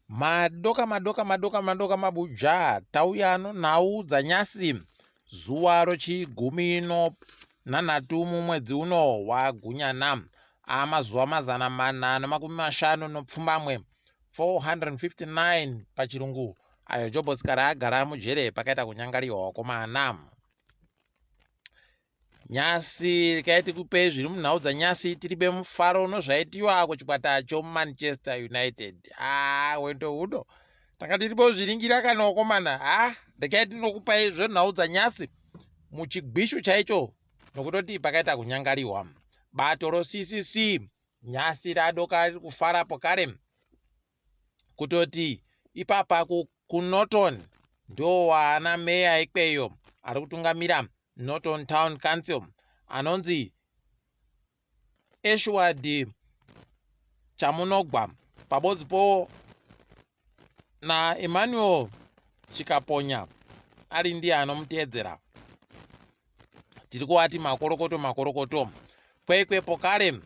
Madoka madoka madoka madoka mabuja tauya nonhau dzanyasi zuva rochigumi nonhanhatu mumwedzi uno waGunyana amazuva 459 459 pachirungu ayo Jobhosi kare agara mujere pakaita kunyangariwa wakomana. Nyasi rekai tikupei zviri munhau dzanyasi tiri bemufaro nozvaitiwa kuchikwata choManchester United. Ah, hwendo huno tanga tiripo zviringira kana wakomana. Ah, rekai tinokupai zvenhau dzanyasi muchigwishu chaicho nokutoti pakaita kunyangariwa. Bato roCCC nyasi radoka riri kufara pokare kutoti ipapa kuNorton ndowaana meya ikweyo ari kutungamira Norton Town Council anonzi Eshward Chamunogwa pabodzi po naEmmanuel Chikaponya ari ndiye anomuteedzera. Tiri kuwati makorokoto makorokoto. Kwekwe pokare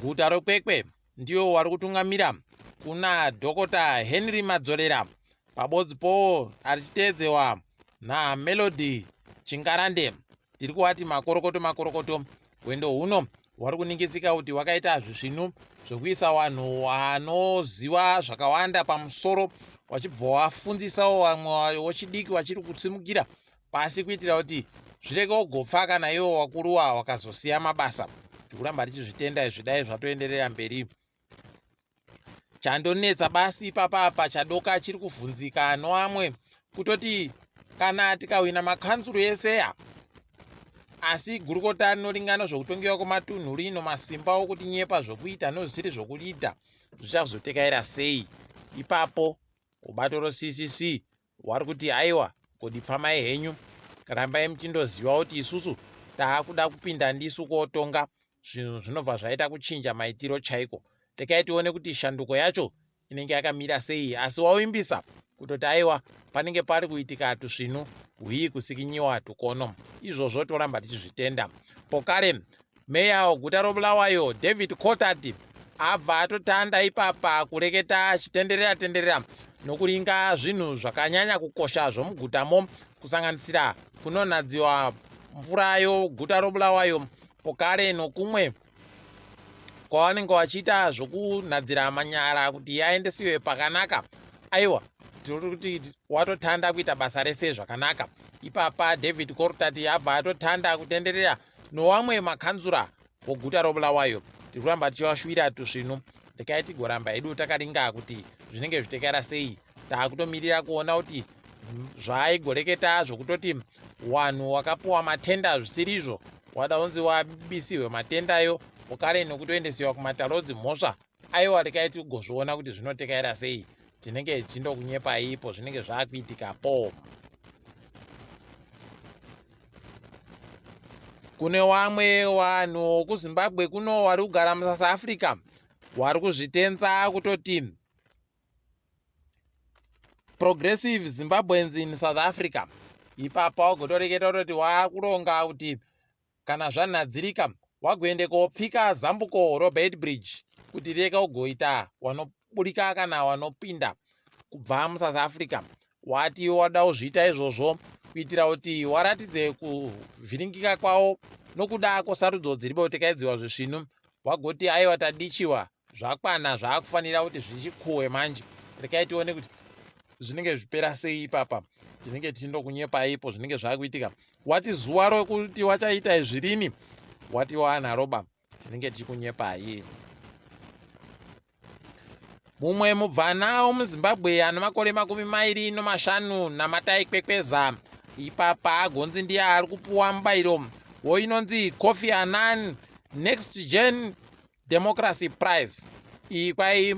guta roKwekwe ndiwo wari kutungamira kuna Dhokota Henry Madzorera pabodzi po achiteedzewa naMelody Chingarande. Tiri kuwati makorokoto makorokoto. Hwendo huno hwari kuningisika kuti hwakaita zvisvinu zvekuisa vanhu vanoziva zvakawanda pamusoro vachibva vafundisawo vamwe vechidiki vachiri kusimukira pasi kuitira kuti zvirege kugopfa kana ivo vakuruwa vakazosiya mabasa. Tikuramba tichizvitenda izvi dai zvatoenderera mberi. Chandonetsa basi ipapa apa chadoka chiri kuvhunzika noamwe kutoti kana tikahwina makanzuru eseya asi gurukota rinoringana zvokutongewa kwematunhu rino masimba okutinyepa zvokuita nozvisiri zvokuita zvichazotekaira sei ipapo ubato roCCC wari kuti aiwa godipfamai henyu rambai muchindoziva kuti isusu taakuda kupinda ndisu kotonga zvinhu zvinobva zvaita kuchinja maitiro chaiko rekai tione kuti shanduko yacho inenge yakamira sei asi wavimbisa kutoti aiwa panenge pari kuitika tusvinu hwii kusikinyiwa tukono izvozvo toramba tichizvitenda pokare Meya weguta roBulawayo, David Coltart, abva atotanda ipapa kureketa achitenderera tenderera nokuringa zvinhu zvakanyanya kukosha zvomugutamo kusanganisira kunonhadziwa mvura yoguta roBulawayo pokare nokumwe kwavanenge vachiita zvokunhadzira manyara kuti yaendesiwe pakanaka. Aiwa, tiri kuti watotanda kuita basa rese zvakanaka. Ipapa David Coltart abva atotanda kutenderera nowamwe makanzura voguta roBulawayo. Tiri kuramba tichivashuvira tusvinu. Rekai tigoramba hedu takaringa kuti zvinenge zvichitekaira sei. Taakutomirira kuona kuti zvaaigoreketa zvokutoti wanhu wakapuwa matenda zvisiri izvo wada unzi wabisihwe matendayo pokare nokutoendesiwa kumatare odzimhosva aiwa rekai tigozviona kuti zvinotekaira sei tinenge tichindokunyepai ipo zvinenge zvakuitikapo Kune wamwe wanhu wokuZimbabwe kuno wari kugara muSouth Africa wari kuzvitenza kutoti Progressive Zimbabweans in South Africa. Ipapa wagotoreketa kutoti wakuronga kuti kana zvanhadzirika wagoende kopfika zambuko roBeitbridge kuti rireke kugoita wanoburika kana wanopinda kubva muSouth Africa. Wati wada kuzviita izvozvo kuitira kuti waratidze kuvhiringika kwawo nokuda kwesarudzo dziri botekaidziwa zvisvinu. Wagoti aiwa tadichiwa zvakwana zvaakufanira kuti zvichikuwe manje. Rekai tione kuti zvinenge zvipera sei ipapa. Tinenge tichindokunyepai ipo zvinenge zvaakuitika. Wati zuva rokuti wachaita izvi rini? Wati waanaroba. Tinenge tichikunyepai. Mumwe mubvana womuZimbabwe ane makore 25 Namatai Kwekweza ipapa agonzi ndiye ari kupuwa mubairo woinonzi Kofi Annan Next Gen Democracy Prize. Iyi kwai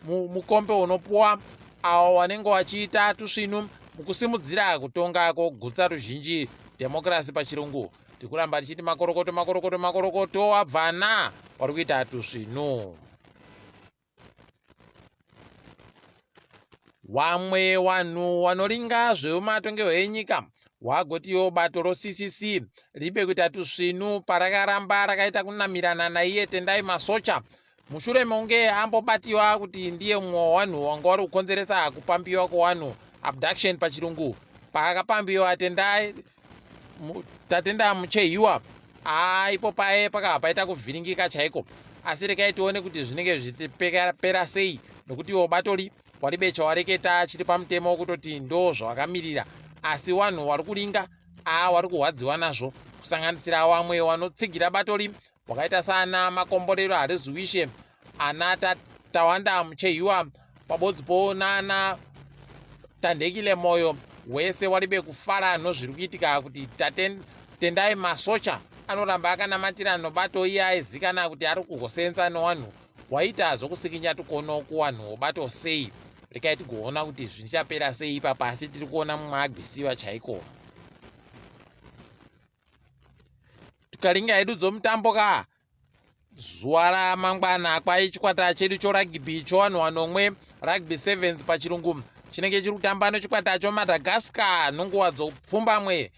mukombe unopuwa avo vanenge vachiita tusvinu mukusimudzira kutonga kwogutsa ruzhinji democracy pachirungu. Tikuramba tichiti makorokoto makorokoto makorokoto abvana wari kuita tusvinu. Wamwe wanhu wanoringa zveumatongerwo enyika wagotiwo bato roCCC ribe kuita tusvinu parakaramba rakaita kunamirana naiye Tendai Masocha Mushure mekunge ambobatiwa kuti ndiye mumwe wewanhu wanga wari kukonzeresa kupambiwa kwewanhu, abduction pachirungu, paakapambiwa Tendai Tatenda Muchehiwa, haa ipo paye pakabva paita kuvhiringika chaiko. Asi regai tione kuti zvinenge zvichipera sei nokuti iwo batori waribe chawareketa chiri pamutemo kutoti ndo zvawakamirira, asi wanhu wari kuringa aa wari kuhwadziwa nazvo, kusanganisira wamwe wanotsigira batori wakaita saana Makomborero Harizuwishe, ana Tawanda Muchehiwa pabodzipo naana Tandekile Moyo, wese waribe kufara nozviri kuitika kuti Tendai Masocha anoramba akanamatira nobato iye aizikana kuti ari kugosenza nowanhu waita zvokusikinya tukono kuwanhu wobato sei. Rekai tigoona kuti zvichapera sei ipapa, asi tiri kuona mumwe agwisiwa chaiko. Tikaringa hedu dzomutambo ka zuva ramangwana kwai chikwata chedu chorugby chowanhu wanomwe, rugby sevens pachirungu, chinenge chiri kutamba nechikwata choMadagascar nonguva dzopfumbamwe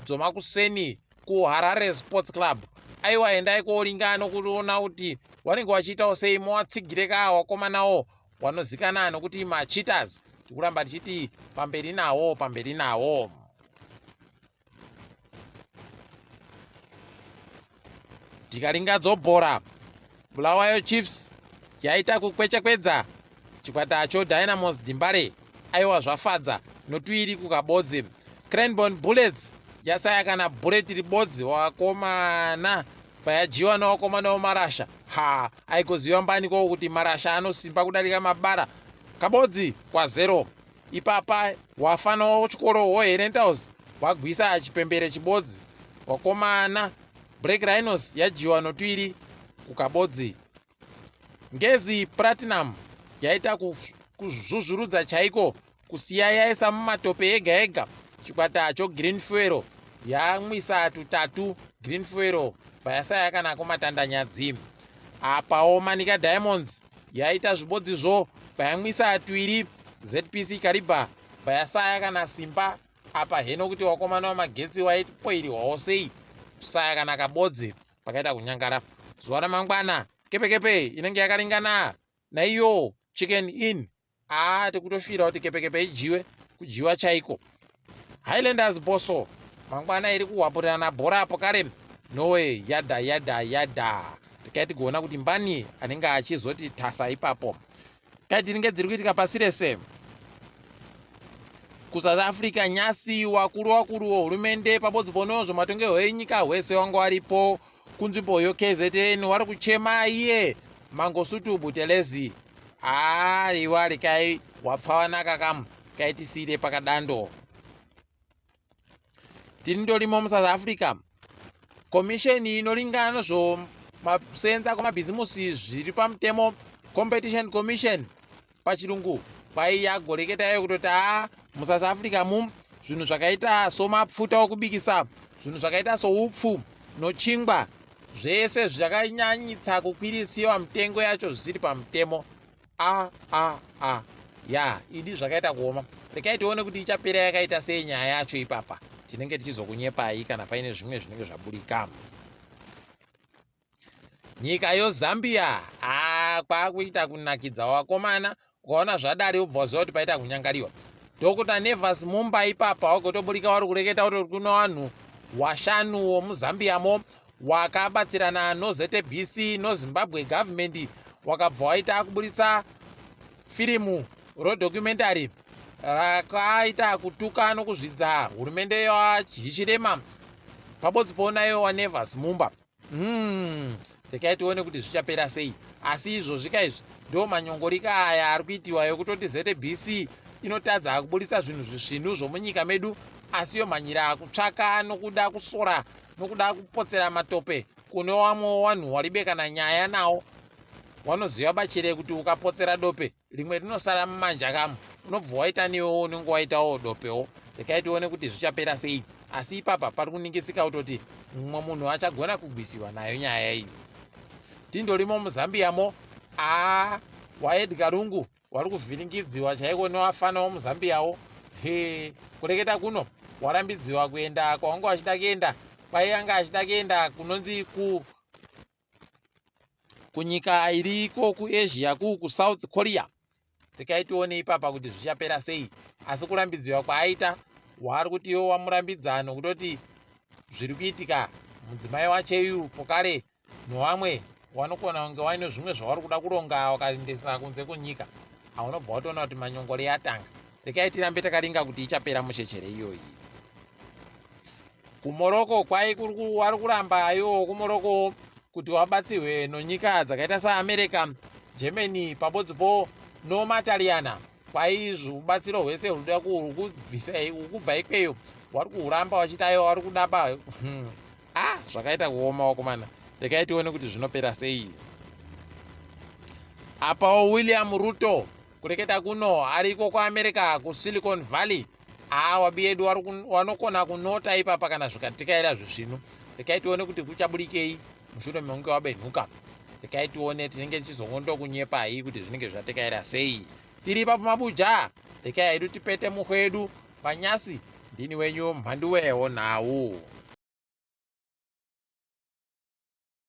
dzomakuseni kuHarare Sports Club. Aiwa, endai koringa nokuona kuti wanenge wachiitawo sei, mowatsigire ka wakomanawo wanozikana nokuti macheaters. Tikuramba tichiti pamberi nawo, pamberi nawo. Tikaringa dzobhora, Bulawayo Chiefs yaita kukwechekwedza chikwata cho Dynamos Dimbare. Aiwa, zvafadza notuiri kukabodzi. Cranborne Bullets yasaya kana bullet ribodzi wakomana payadyiwa newakomana wemarasha. Ha, aigoziva mbani ko kuti marasha anosimba kudarika mabara kabodzi kwazero. Ipapa wafana wechikoro woHerentals wagwisa chipembere chibodzi wakomana. Black Rhinos yadyiwa notuiri kukabodzi. Ngezi Platinum yaita kuzvuzvurudza chaiko kusiya yaisa mumatope ega ega chikwata choGreen Fuel, yamwisa tutatu Green Fuel bvayasaya kana kumatandanyadzi. Apawo Manica Diamonds yaita zvibodzizvo bvayamwisa tuiri ZPC Kariba bvayasaya kana simba. Apa heno kuti wakomana wamagetsi waipoirwawo sei kusaya kana kabodzi, pakaita kunyangara. Zuva ramangwana Kepekepe inenge yakaringana naiyo Chicken Inn. Aa, tikutoshuvira kuti Kepekepe idyiwe kudyiwa chaiko. Highlanders Boso mangwana iri kuhwapurirana bhora apo kare nowe yadha yadha yadha. Rekai tigoona kuti mbani anenge achizoti tasa ipapo. Kai tinenge dziri kuitika pasi rese. KuSouth Africa nyasi wakuru wakuru wehurumende pabodzi pono zvematongerwo enyika hwese wanga waripo kunzvimbo yoKZN wari kuchema iye Mangosuthu Buthelezi. Aiwa, rekai wapfawanaka kamu kaitisire pakadando. Tiri ndorimo muSouth Africa, komisheni inoringana nezvomasenza kwamabhizimusi zviri pamutemo, Competition Commission pachirungu, kwai yagoreketayo kutoti haa, muSouth Africa mu zvinhu zvakaita somapfuta okubikisa, zvinhu zvakaita soupfu nochingwa, zvese zvakanyanyitsa kukwirisiwa mitengo yacho zvisiri pamutemo. A a a, ya idi zvakaita kuoma. Rekai tione kuti ichapera yakaita sei nyaya yacho ipapa. Tinenge tichizokunyepai kana paine zvimwe zvinenge zvaburika. Nyika yoZambia haa kwakuita kunakidza wakomana. Ukaona zvadari wobva waziva kuti paita kunyangariwa. Dr Nevers Mumba ipapa wagotoburika wari kureketa kuti kuno vanhu washanu womuzambiamo wakabatsirana noZBC noZimbabwe government, wakabva waita kuburitsa firimu rodocumentary rakaita kutuka nokuzvidza hurumende yaHichilema pabodzi ponayo waNevers Mumba. Rekai tione kuti zvichapera sei, asi izvozvi kaizvi ndo manyongorika aya ari kuitiwa yekutoti ZBC inotadza kuburitsa zvinhu zvisvinu zvomunyika medu, asi yomhanyira kutsvaka nokuda kusora nokuda kupotsera matope kune wamwe wanhu waribe kana nyaya nawo. Wanoziva bachere kuti ukapotsera dope rimwe rinosara mumanja kamu, unobva waita newewo unenge waitawo dopewo. Rekai tione kuti zvichapera sei, asi ipapa pari kuningisika kutoti mumwe munhu achagona kugwisiwa nayo nyaya iyi. Tindorimo muzambiamo, aa waEdgar Lungu wari kuvhiringidziwa chaiko newafana womuzambiyawo. He, kureketa kuno warambidziwa kuenda kwawanga wachida kuenda, kwai anga achida kuenda kunonzi ku kunyika iriko kuAsia kuSouth Korea. Rekai tione ipapa kuti zvichapera sei. Asi kurambidziwa kwaaita, waari kuti iwo wamurambidza nokutoti zviri kuitika mudzimai wacheyu pokare nowamwe wanokona kunge waine zvimwe zvavari kuda kuronga wakaendesa kunze kwenyika, aunobva watoona kuti manyongore yatanga. Rekai tirambe takaringa kuti ichapera mushechere iyoyi. KuMorocco kwai wari kuramba iwo kuMorocco kuti wabatsirwe nonyika dzakaita saAmerica, Germany pabodzipo noMataliyana. Kwai rubatsiro hwese ruda kubva ikweyo wari kuhuramba wachiti aiwa wari kudaba. Ah, zvakaita kuoma wakomana. Rekai tione kuti zvinopera sei. Apawo William Ruto kureketa kuno ariko kuAmerica kuSilicon Valley. Haa, wabi yedu wanokona kunota ipapa kana zvikatikaira zvisvinu. Rekai tione kuti kuchaburikei mushure mekunge wabenhuka. Rekai tione, tinenge tichizongondokunyepai kuti zvinenge zvatikaira sei. Tiri ipapo mabuja, rekai hedu tipete muhwedu panyasi. Ndini wenyu Mhanduwe wonhau.